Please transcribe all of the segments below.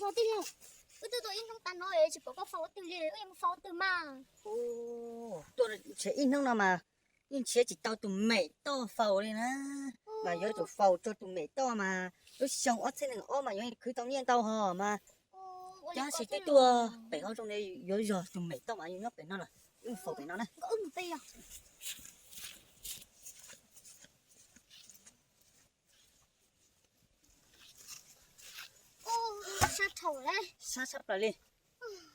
Tij laug, wb twb tuaj ib hnub tas no tsis pom koj faus twg li, wb yuav mus faus twg mas? Tuaj nrhiav ib hnub no mas yeej nrhiav tsis tau tus mem toj faus li na. Mas yuav tsum faus rau tus mem toj mas lub xyoo ob txhiab nees ob mas yuav khwv tau nyiaj ntau hos mas. Tab sis twb tuaj pem hauv zoo li yuav yog tus mem toj mas yuav nyob pem no lawm, wb mus faus pem no na. Sab tshaj plaws li.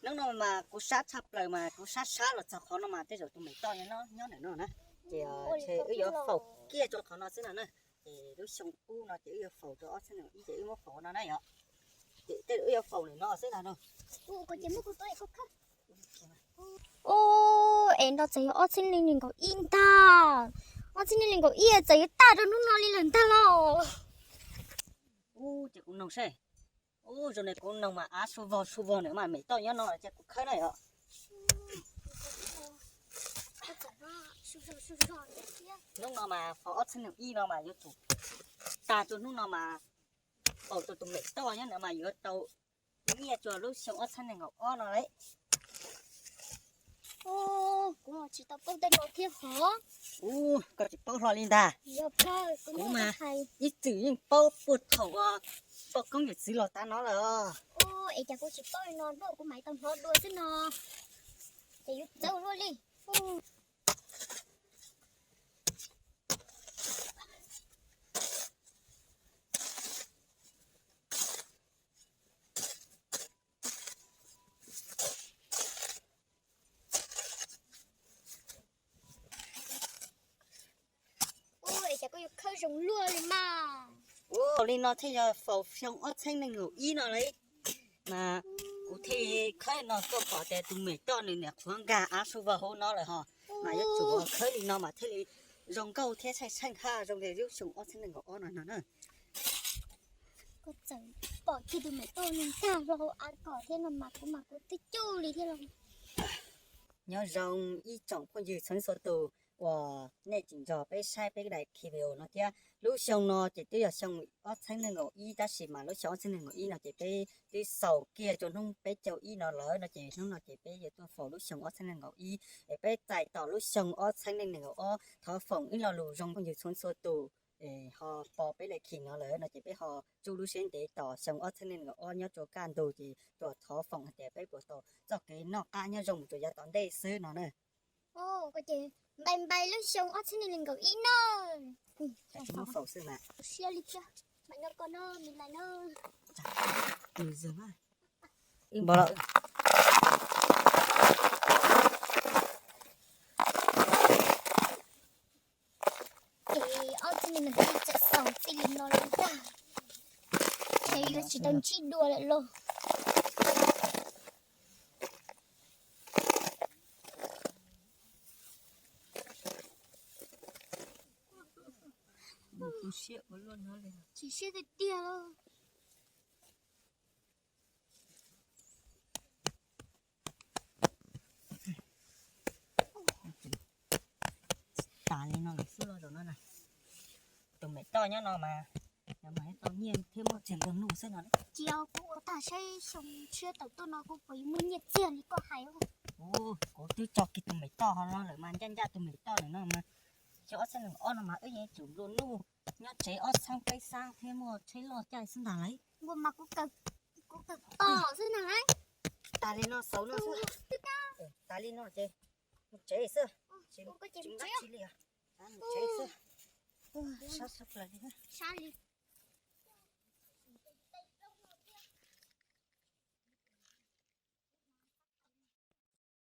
Hnub no mas kuv sab tshaj plaws mas kuv sab sab los txog qhov no mas tej zaum tus mem toj nyob ntawm no na. Ces wb yuav faus kiag rau qhov no xwb na na. Ces lub xyoo ub no ces wb yuav faus rau ob txhiab nees ib ces wb muab faus no na yom. Ces tej zaum wb yuav faus ntawm no xwb ntag no. Ub, es no txawm yog ob txhiab nees nkaum ib ntag. Ob txhiab nees nkaum ib txawm yuav tag rau hnub no li lawm ntag los. Ub, ces kuv noog seb. Ub, zoo li kuv noog mas av su vog su vog na mas mem toj nyob no ces kuv khawb na yom. Hnub no mas faus ob txhiab nees ib no mas yuav tsum tag rau hnub no mas faus rau tus mem toj nyob no mas yuav tau nyiaj rau lub xyoo ob txhiab nees nkaum ob no lawm. Kuv tsis tau paub tej no thiab hov. Ub, koj tsis paub hlo li ntag. Kuv mas ib txwm yeej paub puag thaum poj koob yawm txwv los tav no lawm. Es cas kuv tsis paub li no, kuv mam tau hnov dua xwb no. Ces yuav txawv luaj li. Ua li no thiaj yog faus xyoo ob txhiab nees nkaum ib no li. Mas kuv thiaj khawb no tuaj pom tias tus mem toj nws niam qhuav nkag av su vog hauv no lawm hos. Mas yuav tsum khawb li no mas thiaj li zoo nkauj thiab tsheej tsheej haj zoo li lub xyoo ob txhiab nees nkaum ob no no na. Koj txawm pom kiag tus mem toj nws nkag rau hauv av kom thiab no mas kuv mas kuv twb cuj li thiab los. Nyob zoo ib tsoom phooj ywg txhua txhua tus uas nej tseem nrog peb saib peb daim video no thiab. Lub xyoo no ces twb yog xyoo ob txhiab nees nkaum ib tab sis mas lub xyoo ob txhiab nees nkaum ib no ces peb twb xaus kiag rau hnub peb caug ib no lawm no ces hnub no ces peb yuav tuaj faus lub xyoo ob txhiab nees nkaum ib es peb txais tos lub xyoo ob txhiab nees nkaum ob. Thov foom ib lo lus zoo phooj ywg txhua txhua tus es ho pom peb daim video no lawm no ces peb ho tsuj lub siab ntev tos xyoo ob txhiab nees nkaum ob nyob rau kaj ntug ces tuaj thov foom hais tias peb puas tau txoj kev noj qab nyob zoo mus rau yav tom ntej xwb no na. Npai npai lub xyoo ob txhiab nees nkaum ib no. Siab li thiab, mam nyob koj no, me lais no. Ces ob txhiab nees nkaum ib txawm xaus txij li no lawm ntag. Ces yuav tsis tau ntsib dua lawm los. Chim siab tiag tiag. Tas li no lawm xwb los zaum no na. Tus mem toj nyob no mas, mas tau nyiaj thiab muaj txiag nplua nuj xwb no. Cia kuv ua tag saib xyoo tshiab tawm tuaj no kuv puas yuav muaj nyiaj txiag li koj hais. Kuv twb tso kiag tus mem toj ho no lawm mas ncaj ncaj tus mem toj lawm no mas. Xyoo ob txhiab nees ob no mas wb yeej tsum nplua nuj nyob tsev ob xab peb xab thiab muaj tsheb loj caij xwb ntag lauj. Npua mas kuv kawg tos xwb ntag lauj. Tas li no xaus no xwb. Tas li no ces mus tsev xwb. Tsis mus dab tsi li. Mus tsev xwb. Sab plaws li.